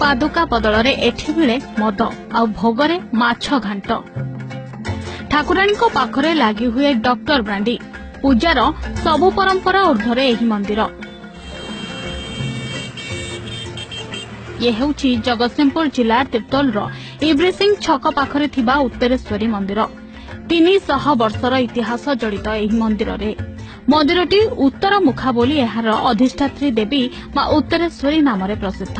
ପାଦୁକା ବଦଳରେ ଏଠି ମିଳେ ମଦ, ଆଉ ଭୋଗରେ ମାଛ ଘାଣ୍ଟ। ଠାକୁରାଣୀଙ୍କ ପାଖରେ ଲାଗି ହୁଏ ଡକ୍ଟର ବ୍ରାଣ୍ଡି। ପୂଜାର ସବୁ ପରମ୍ପରା ଊର୍ଦ୍ଧ୍ୱରେ ଏହି ମନ୍ଦିର। ଇଏ ହେଉଛି ଜଗତସିଂହପୁର ଜିଲ୍ଲା ତିର୍ତ୍ତୋଲର ଇବ୍ରିସିଂ ଛକ ପାଖରେ ଥିବା ଉତ୍ତରେଶ୍ୱରୀ ମନ୍ଦିର। 300 ବର୍ଷର ଇତିହାସ ଜଡ଼ିତ ଏହି ମନ୍ଦିରରେ। ମନ୍ଦିରଟି ଉତ୍ତର ମୁଖା ବୋଲି ଏହାର ଅଧିଷ୍ଠାତ୍ରୀ ଦେବୀ ମା ଉତ୍ତରେଶ୍ୱରୀ ନାମରେ ପ୍ରସିଦ୍ଧ।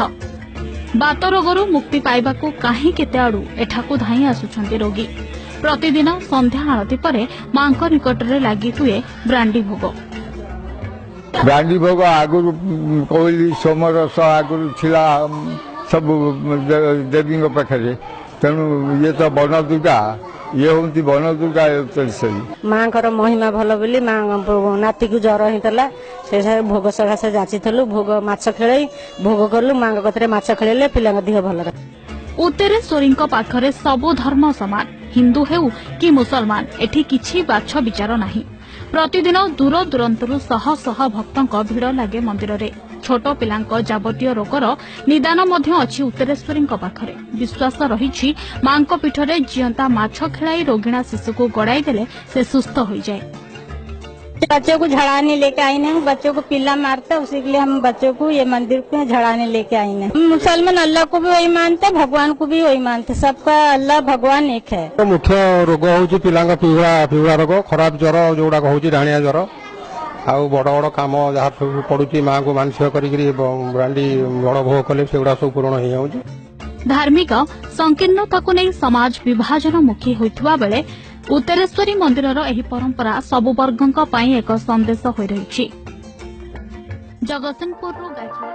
ବାତ ରୋଗରୁ ମୁକ୍ତି ପାଇବାକୁ କାହିଁ କେତେ ଆଡୁ ଏଠାକୁ ଧାଇଁ ଆସୁଛନ୍ତି ରୋଗୀ। ପ୍ରତିଦିନ ସନ୍ଧ୍ୟା ଆଳତୀ ପରେ ମାଙ୍କ ନିକଟରେ ଲାଗି ହୁଏ ବ୍ରାଣ୍ଡି ଭୋଗ। ବ୍ରାଣ୍ଡି ଭୋଗ ଆଗରୁ କୋଇଲି ସୋମରସ ଆଗରୁ ଥିଲା ସବୁ ଦେବୀଙ୍କ ପାଖରେ। ତେଣୁ ଇଏ ତ ବନଦୁର୍ଗା, ଇଏ ହଉଛନ୍ତି ବନଦୁର୍ଗା ଉତ୍ତରେଶ୍ୱରୀ। ମାଙ୍କର ମହିମା ଭଲ ବୋଲି ମା ନାତିକୁ ଜ୍ୱର ହେଇଥିଲା, ସେ ଭୋଗ ସକାଶେ ଯାଚିଥିଲୁ। ଭୋଗ ମାଛ ଖେଳେଇ ଭୋଗ କଲୁ, ମାଙ୍କ କତିରେ ମାଛ ଖେଳେଇଲେ ପିଲାଙ୍କ ଦେହ ଭଲ ରହେ। ଉତ୍ତରେଶ୍ୱରୀଙ୍କ ପାଖରେ ସବୁ ଧର୍ମ ସମାନ। ହିନ୍ଦୁ ହେଉ କି ମୁସଲମାନ, ଏଠି କିଛି ବାଛ ବିଚାର ନାହିଁ। ପ୍ରତିଦିନ ଦୂର ଦୂରାନ୍ତରୁ ଶହ ଶହ ଭକ୍ତଙ୍କ ଭିଡ଼ ଲାଗେ ମନ୍ଦିରରେ। ଛୋଟ ପିଲାଙ୍କ ଯାବତୀୟ ରୋଗର ନିଦାନ ମଧ୍ୟ ଅଛି ଉତ୍ତରେଶ୍ୱରୀଙ୍କ ପାଖରେ। ବିଶ୍ୱାସ ରହିଛି, ମାଙ୍କ ପୀଠରେ ଜିଅନ୍ତା ମାଛ ଖେଳାଇ ରୋଗିଣା ଶିଶୁକୁ ଗଡ଼ାଇ ଦେଲେ ସେ ସୁସ୍ଥ ହୋଇଯାଏ। बच्चों को झड़ाने लेके आई हैं। बच्चों को पिल्ला मारता है, उसी के लिए हम बच्चों को ये मंदिर को झड़ाने लेके आई हैं। मुसलमान अल्लाह को भी वही मानते, भगवान को भी वही मानते, सबका अल्लाह भगवान एक है। ମୁଖ୍ୟ ରୋଗ ହଉଛି ପିଲାଙ୍କ ପିହୁଳା, ପିହୁଳା ରୋଗ, ଖରାପ ଜ୍ୱର ଯୋଉଗୁଡାକ ହଉଛି, ଡାଣିଆ ଜ୍ୱର, ଆଉ ବଡ ବଡ କାମ ଯାହା ସବୁ ପଡୁଛି, ମାଙ୍କୁ ମାନସିକ କରିକିରି ବ୍ରାଣ୍ଡି ବଡ ଭୋଗ କଲେ ସେଗୁଡା ସବୁ ପୂରଣ ହେଇଯାଉଛି। ଧାର୍ମିକ ସଂକୀର୍ଣ୍ଣତାକୁ ନେଇ ସମାଜ ବିଭାଜନମୁଖୀ ହୋଇଥିବା ବେଳେ ଉତ୍ତରେଶ୍ୱରୀ ମନ୍ଦିରର ଏହି ପରମ୍ପରା ସବୁ ବର୍ଗଙ୍କ ପାଇଁ ଏକ ସନ୍ଦେଶ ହୋଇ ରହିଛି। ଜଗତସିଂହପୁରରୁ ଗାୟତ୍ରୀ।